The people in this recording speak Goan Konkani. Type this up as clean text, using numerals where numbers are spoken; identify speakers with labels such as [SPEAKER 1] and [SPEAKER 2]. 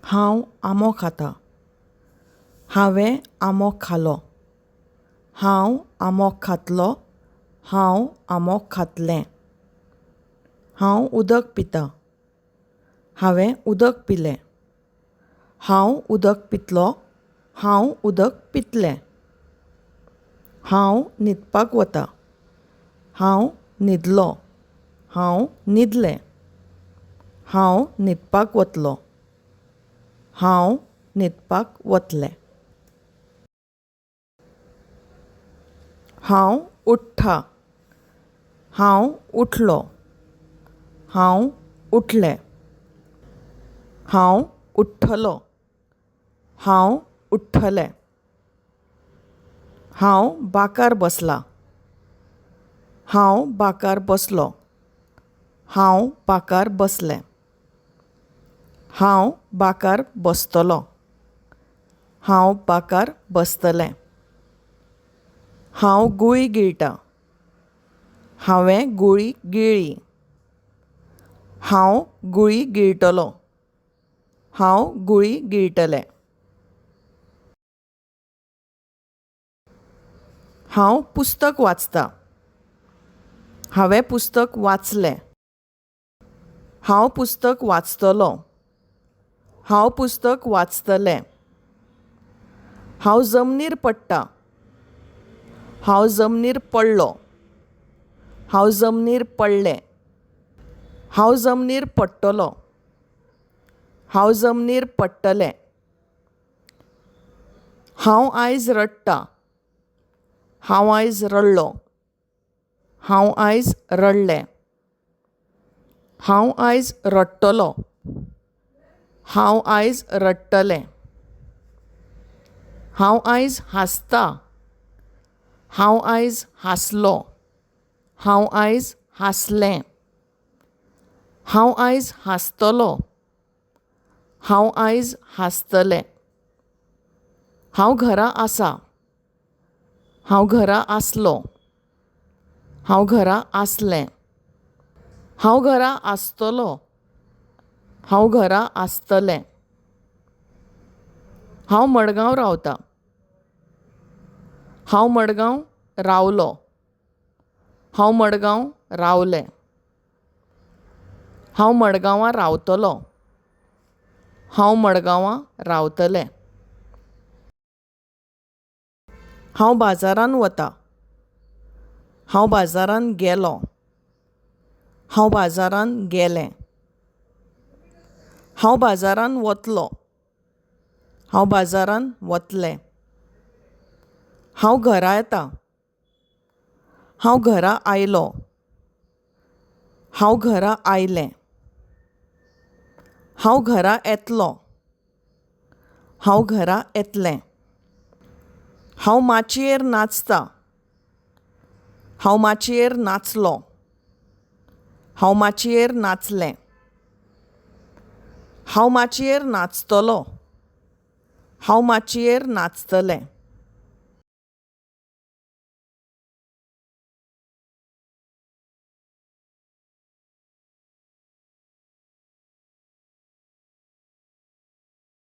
[SPEAKER 1] हांव आंबो खाता. हांवें आंबो खालो. हांव आंबो खातलो. हांव आंबो खातलें. हांव उदक पितां. हांवें उदक पिलें. हांव उदक पितलो. हांव उदक पितलें. हांव न्हिदपाक वता. हांव न्हिदलो. हांव न्हिदलें. हांव न्हिदपाक वतलो. हांव न्हिदपाक वतलें. हांव उठ्ठा. हांव उठलो. हांव उठलें. हांव उठ्ठलो. हांव उठ्ठलें. हांव बांकार बसलां. हांव बांकार बसलो. हांव बांकार बसलें. हांव बांकार बसतलो. हांव बांकार बसतलें. हांव गुळी गिळटां. हांवें गुळी गिळ्ळी. हांव गुळी गिळटलो. हांव गुळी गिळटलें. हांव पुस्तक वाचतां. हांवें पुस्तक वाचलें. हांव पुस्तक वाचतलो. हांव पुस्तक वाचतलें. हांव जमनीर पडटां. हांव जमनीर पडलो. हांव जमनीर पडलें. हांव जमनीर पडटलो. हांव जमनीर पडटलें. हांव आयज रडटां. हांव आयज रडलो. हांव आयज रडलें. हांव आयज रडटलो. हांव आयज रडटलें. हांव आयज हांसतां. हांव आयज हांसलो. हांव आयज हांसलें. हांव आयज हांसतलो. हांव आयज हांसतलें. हांव घरा आसा. हांव घरा आसलो. हांव घरा आसलें. हांव घरा आसतलो. हांव घरा आसतलें. हांव मडगांव रावतां. हांव मडगांव रावलो. हांव मडगांव रावलें. हांव मडगांवां रावतलो. हांव मडगांवां रावतलें. हांव बाजारांत वता. हांव बाजारांत गेलो. हांव बाजारांत गेलें. हांव बाजारांत वतलो. हांव बाजारांत वतलें. हांव घरा येता. हांव घरा आयलो. हांव घरा आयलें. हांव घरा येतलो. हांव घरा येतलें. हांव माचयेर नाचतां. हांव माचयेर नाचलो. हांव माचयेर नाचलें. हांव माचयेर नाचतलो. हांव माचयेर नाचतलें.